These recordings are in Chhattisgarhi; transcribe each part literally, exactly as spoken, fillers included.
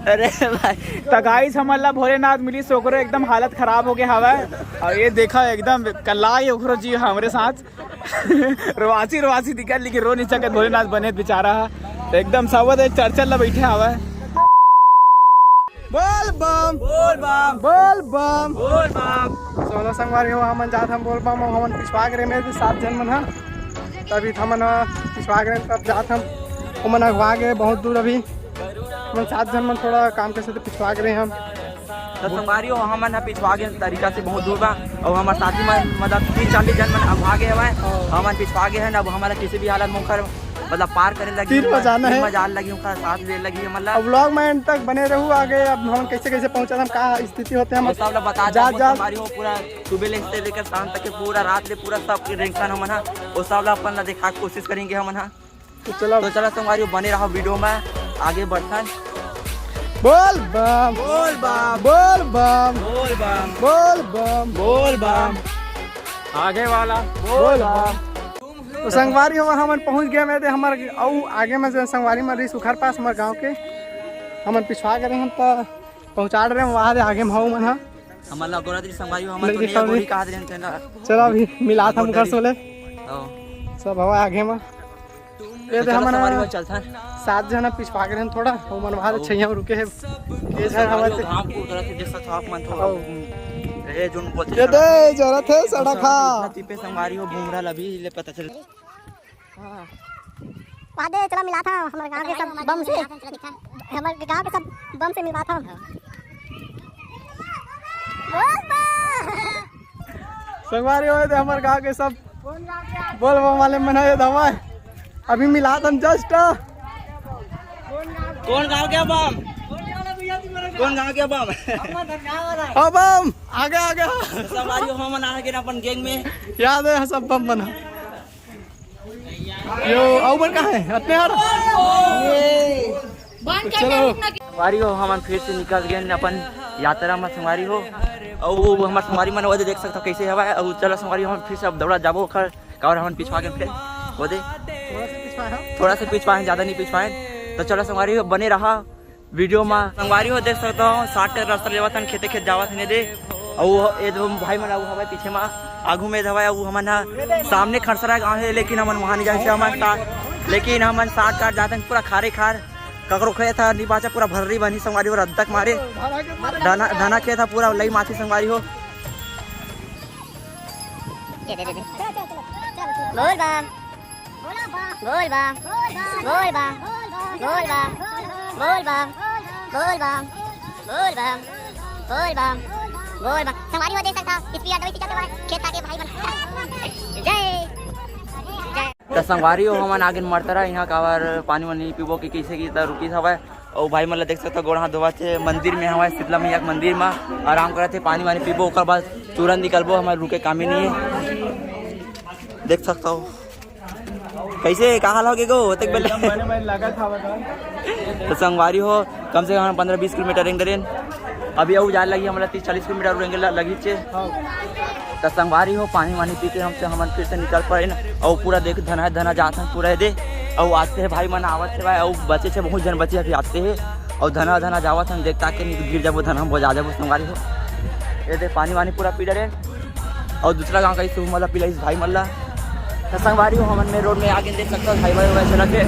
अरे भाई, तो गाइस, हमन ला भोलेनाथ मिलिस, ओकरो एकदम हालत खराब हो गया हवय। अउ ये देखा, एकदम कल्ला ही ओकरो जी हमरे साथ। रोवासी रोवासी दिखत, लेकिन रो नहीं सकत, भोलेनाथ बने बेचारा ह। एकदम सावत एक चरचर ला बैठे हवय। बोल बम, बोल बम, बोल बम, बोल बम। सोलह संगवारी हो, हमन जात हम बोल बम, हमन पिछवा के रे में सात झन मन ह। तभी हमन ह पिछवा के रे, तब जात हम, ओमन अगवा गए बहुत दूर अभी। हमन सात झन मन थोड़ा काम के सेती पिछवा गे रहे हम। तो संगवारी हो, हमन ह पिछवा गे तरीका से बहुत दूर बा, अउ हमर साथी मन, मतलब, तीस चालीस झन मन अगवा गे हवय। हमन पिछवा गे हन, अब हमन ला किसी भी हालत में ओखर, मतलब, पार करे लगी, तीर म जाना तीर हे। म जान लगी, ओखर साथ ले लगी, मतलब। अब vlog में end तक बने रहू, आगे अब हमन कैसे कैसे पहुंचत हन, का स्थिति होथे, हम वो सब ला बता जात देबो जात। संगवारी हो, पूरा सुबह ले से लेकर शाम तक के पूरा रात ले पूरा सब के reaction हमन ह, वो सब ला अपन ला देखा के कोशिश करेंगे हमन ह। तो चलो। तो चलो संगवारी हो, बने रहो video में, आगे बढ़थन। बोल बम, बोल बम, बोल बम, बोल बम, बोल बम, बोल बम। आगे वाला बोल बम। तो संगवारी हो, हमन पहुंच गए में दे हमर अउ आगे में जो संगवारी मन रही सुखर पास हमर गांव के, हमन पिछवा गए हम तो पहुंचा रहे हैं वहां दे आगे में हऊ मन ह। हमन ला गोरा दिल संगवारी हो, हमन नहीं तो नहीं दिखाओ गोरी नहीं। कहा दे तेला। चलो अभी मिलात हम गोरा घर दिल। सोले। आओ। सब हवा आगे में। ये तो चलो हमन संगवारी हो, चलथन। सात झन पिछवा के रहन थोड़ा, वो मन वहाँ आओ। छैया में रुके है। ये झन संगवारी हमारे हो, घाम को उतरत है, जैसा था आप मन तो आओ। ए, जोन बोलते ये सड़क। दे, जरूरत है सड़क, सड़क हाँ। इतना तिपे संगवारी हो, घूम रहा अभी, ले पता चल। हाँ। वादे चला मिला था हमारे गांव के सब बम से, हमारे गांव के सब बम से मिला था। बोल बम। संगवारी हो तो हमारे गांव के सब बोल बम वाले मन है दवा। अभी मिला था हम just। कौन गांव के बम? कौन गांव के बम? हाँ बम, आगे आगे। संगवारी हो, हमन आ गए अपन gang में। याद है सब बम बना। यो, अउ मन कहाँ है? अतने हर? ये। तो चलो। संगवारी हो, हमन फिर से निकल गए अपन यात्रा में संगवारी हो। अउ वो हमर संगवारी मन वो दे देख सकता कैसे हवा है। अउ चलो संगवारी हो, हमन फिर से अब दौड़ा जाबो ओखर, काबर हमन पिछवा के फिर वो दे। थोड़ा सा पिछवा है। थोड़ा सा पिछवा है, ज्यादा नहीं पिछवा है। तो चलो संगवारी हो, बने रहा। Video मा संगवारी हो देख सकता हो, shortcut रास्ता लेवत हन, खेते खेत जावत हन दे। अउ वो ए दो भाई मन अउ हवय पीछे मा, आगू में ए दो हवय, अउ हमन ह सामने खड़सरा गांव है, लेकिन हमन वहां नहीं जाए, हमन सा-, लेकिन हमन shortcut जात हन पूरा खारे खार, ककरो खेत ह नहीं बाचा, पूरा भर्री बनी संगवारी हो, रद्दक मारे धना, धना खेत ह पूरा लई माथी संगवारी हो। ये दे, दे, दे। बोल बम। बोल बम। बोल बम। बोल बम। बोल बम। बोल बम। बोल बम। बोल बम। संगवारी हो देख सकता, speed आटो खींचत हवय, खेत खार के भाई मन। जय। जय। त संगवारी हो, हमन आगे मरतरा, इहाँ काबर पानी वानी पीबो कि कइसे कि त रुकिस हवय। अउ भाई मन ला देख सकथव, गोड़ हाथ धोवत हे, मंदिर में हवय, शीतला मैया के मंदिर म आराम करत हे, पानी वानी पीबो, ओकर बाद तुरंत निकलबो, हमर रुके कामे नहीं है। देख सकथव। कैसे, का हाल हो गे गो? ओतेक बेले एकदम बने बने लगत हवय का? तो संगवारी हो, कम से कम पंद्रह बीस किलोमीटर रेंग डरेन। अभी अउ जाए लगी हमला तीस चालीस किलोमीटर रेंगे ल-, लगी छे। हाँ। त संगवारी हो, पानी वानी पी के हमसे, हमन फिर से निकल पड़े न। अउ पूरा देख, धना धना जात हन पूरा, ये दे। अउ आते हैं भाई मन आवत हे भाई, अउ बचे छे, बहुत जन बचे अभी आते हैं। अउ धना धना जावत हन, देख ताके नहीं तो गिर जाबो, धना हम बजा जाबो संगवारी हो। ये दे, पानी वानी पूरा पी डरे। अउ दूसरा गांव का इस मतलब पिला इस भाई मल्ला। त संगवारी हो, हमन main road में आगे देख सकता हो, highway वाईवे चलत हे।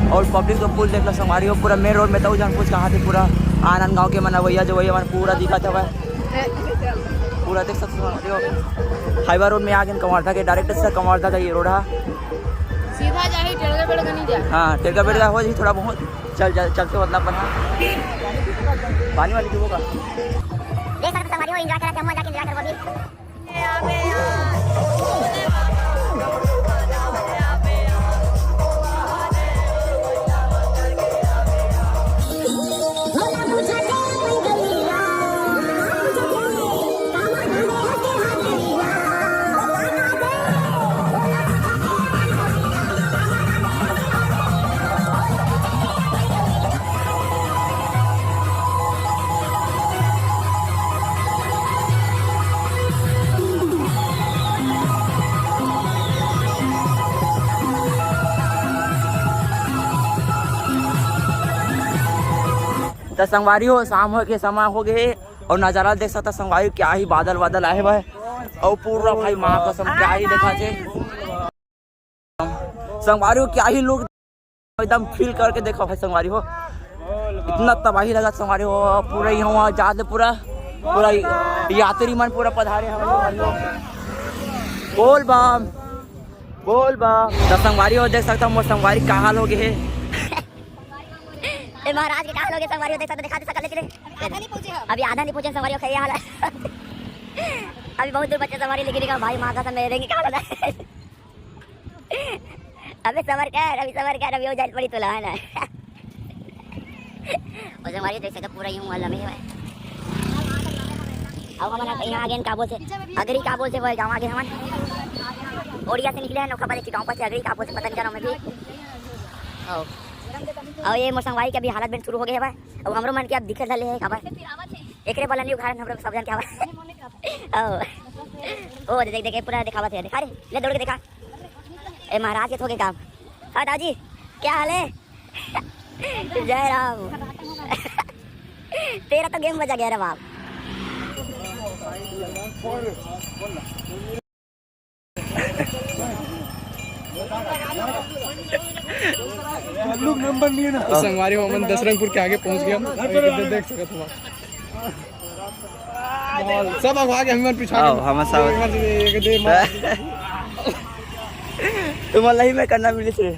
अउ public तो full देख लो संगवारी हो, पूरा main road में तो जान कुछ कहा थे, पूरा आनंद गांव के मन अवैया जो वैया मन पूरा दिखत हवय। पूरा देख सकते हो, highway road में आगे कवर्धा के, direct से कवर्धा का ये road है। सीधा जाही, टेढ़ा बेढ़ा नहीं जाए। हाँ, टेढ़ा बेढ़ा हो जाही थोड़ा बहुत, चल, चल, चलते हो, मतलब, अपन, हाँ। पानी वानी पीबो का? देख सकते हो, संगवारी हो, enjoy करत हे, हम जाके enjoy करबो अभी। त संगवारी हो, शाम हो के समय हो गए हे अउ नजारा देख सकता संगवारी, क्या ही बादल वादल आए हे भाई, अउ पूरा भाई माँ कसम क्या ही देखा थे संगवारी हो, क्या ही लोग एकदम फील करके देखो भाई संगवारी हो, इतना तबाही लगा संगवारी हो। पूरा यहाँ वहाँ जाते पूरा पूरा यात्री मन पूरा पधारे हैं संगवारी हो। बोल बम, बोल बम। त संगवारी हो देख सकता हूँ मोर संगवारी का हाल हो गए हे। ए महाराज के का हाल हो गए संगवारी हो, देख सकता, दिखा दे सकल ले। अभी आधा नहीं पहुंचे संगवारी हो, खैया हाल है। अभी बहुत दूर बचे संगवारी, लेकिन का भाई माँ का समय रहेंगे का हाल है। अबे सबर कर, अभी सबर कर, अभी हो जाए पड़ी तोला है ना। और संगवारी देख सकता पूरा यूं वाला में है। अब हम यहाँ आगे का बोलते, अगरी का बोलते वो गाँव आगे हमारे ओडिया से निकले हैं नौका पाली गाँव पास से अगरी का बोलते पता नहीं क्या नाम है जी। आओ। अउ ये मोर संगवारी के अभी हालत बन शुरू हो गए हे भाई। अब हमरो मन के अब दिखे धले हे काबर। एकरे वाला नहीं उघारन हमरो सब जन के आवा। ओ। ओ दे देख देख पूरा दिखावत हे, दिखा रे, ले दौड़ के दिखा। ए महाराज के थोके काम। हाँ दाजी, क्या हाल है? जय राम। तेरा तो गेम बजा गया रे बाप। लोग नंबर लिए ना। तो संगवारी हो, हमन दसरंगपुर के आगे पहुंच गए हम। देख सकत हो। सब अगवा के हमन पिछा आओ, हमन सब। एक दे मार। तुम वाला ही मैं करना मिली से।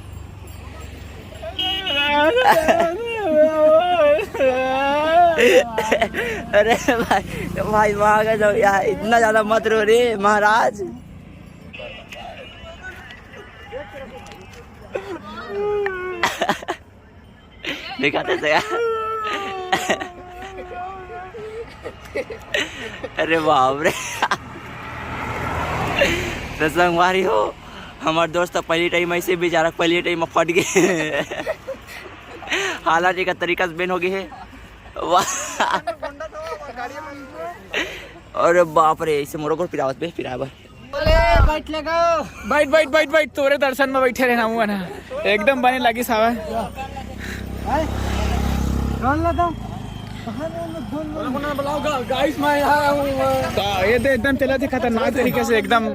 अरे भाई, भाई, वहाँ का जाओ यार, इतना ज्यादा मत रो रे महाराज। दिखाते से यार। अरे बाप रे। तो संगवारी हो, हमार दोस्त तो पहली टाइम ऐसे बेचारा पहली टाइम में फट गए। हालात एक तरीका से बेन हो गए है। वाह। अरे बाप रे, ऐसे मोरो को पिरावत बे, पिरावत। बोले, बैठ लेगा। बैठ, बैठ, बैठ, बैठ, तोरे दर्शन में बैठे रहना हुआ ना। एकदम बने लगी सावा। गाइस, मैं यहाँ हूँ। तो ये तो एकदम चला थे खतरनाक तरीके से एकदम।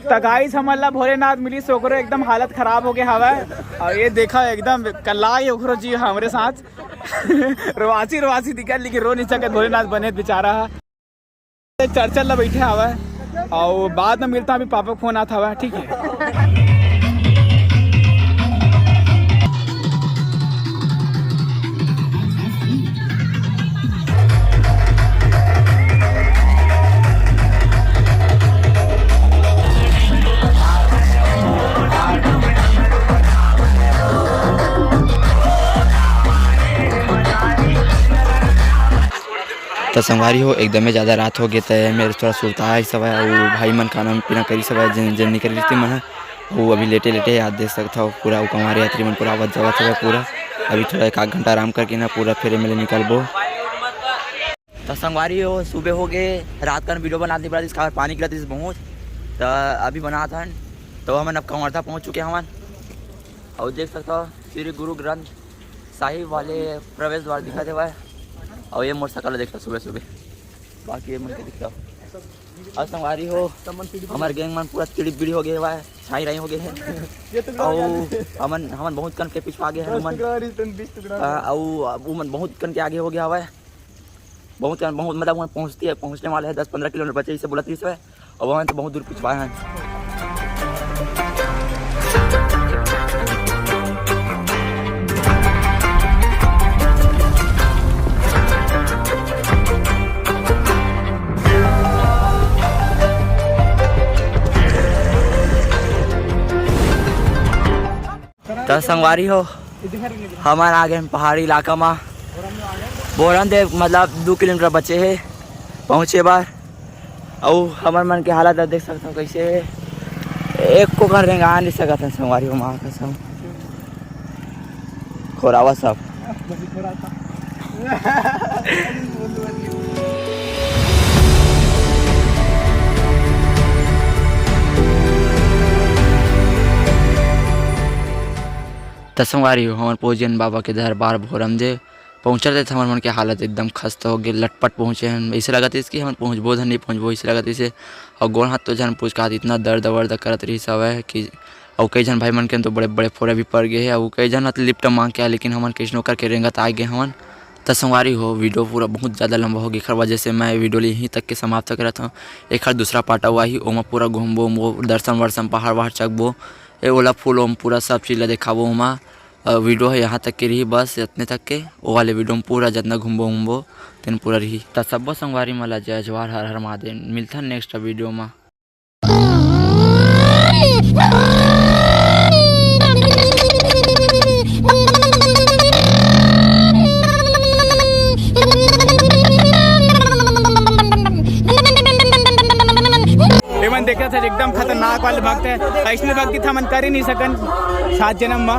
तो गाइस, हमन ला भोलेनाथ मिली, ओकरो एकदम हालत खराब हो गया हवा। और ये देखा, एकदम कल्ला ही ओकरो जी हमरे साथ। रोवासी रोवासी दिखा, लेकिन रो नहीं सके, भोलेनाथ बने बेचारा। चर्चा ला बैठे हवा, और बाद में मिलता, अभी पापा के फोन आता हवा, ठीक है। त संगवारी हो, एकदमे ज्यादा रात हो गे, त मेरे थोड़ा सुरता आइस हवय, अउ भाई मन खाना पीना करिस हवय, जेन, जेन निकल गिस ते मन ह, अउ अभी लेटे लेटे याद दे सकत हव, पूरा अउ कंवारे यात्री मन पूरा आवत जावत हवय पूरा। अभी थोड़ा एक आध घंटा आराम करके ना पूरा फिर एमे ले निकलबो। त संगवारी हो, सुबह हो गे, रात कन वीडियो बनात नहीं पड़ा, जिस कारण पानी गिरत रहिस बहुत। त अभी बनात हन, त हमन अब कवर्धा पहुंच चुके हवन। अउ देख सकत हव, श्री गुरु ग्रंथ साहिब वाले प्रवेश द्वार दिखत हवय। अउ ये मोटरसाइकिल देख लो सुबह सुबह, बाकी ये मन के दिखता। अउ संगवारी हो, हमर गैंग मन पूरा चिड़ी बिड़ी हो गए हवय, छाई राई हो गए हैं। अउ हमन, हमन बहुत कन के पिछवा गए हैं, हमन। हाँ, अउ वो मन बहुत कन के आगे हो गया हवय। बहुत, बहुत, मतलब, वहाँ पहुँचती है, पहुँचने वाले हैं, दस पन्द्रह किलोमीटर बचे, इसे बोलत रहिस हवय। अब वहाँ तो बहुत दूर पिछवाए हैं। त संगवारी हो, हमन आ गए पहाड़ी इलाका मा। बोरन दे मतलब दू किलोमीटर बचे हे पहुँचे बर। अउ हमर मन के हालत देख सकत हो कैसे हे। एको कन रेंगा नहीं सकत हन संगवारी हो, माँ कसम। खोरावा सब। त संगवारी हो, हमन पहुँच गेन बाबा के दरबार भोरमदेव। पहुँचत देत हमर मन के हालत एकदम खस्ता हो गे, लटपट पहुँचे हन। ऐसे लगत इस कि हमन पहुँचबो धन नहीं पहुँचबो, ऐसे लगत इसे। और गोड़ हाथ तो झन पूछ का इतना दर्द वर्द करत रहिस हवय कि, और कई झन भाई मन के तो बड़े बड़े फोरा भी पड़ गए हे, और कई झन ह तो लिफ्ट मांग के आए, लेकिन हमन कइसनो करके रेंगत आ गए हमन। त संगवारी हो, वीडियो पूरा बहुत ज़्यादा लंबा हो गया, एखर वजह से मैं वीडियो ल यहीं तक के समाप्त करत हूँ। एखर दूसरा पार्ट अउ आही, ओमा पूरा घूमबो उमबो, दर्शन वर्शन, पहाड़ वहाड़ चघबो, ए ओला फूल ओम पूरा सब चीज़ ला देखाबो ओमा। अ, वीडियो है यहाँ तक के रही, बस इतने तक के। ओ वाले वीडियो में पूरा जितना घूमबो उमबो, तेन पूरा रही। त सब्बो संगवारी मन ला जय जोहार, हर हर महादेव। मिलथन नेक्स्ट वीडियो मा। एमन देखत हे एकदम खतरनाक वाले भक्त हे, ऐसने भक्ति त हमन कर ही नहीं सकन सात जन्म मा।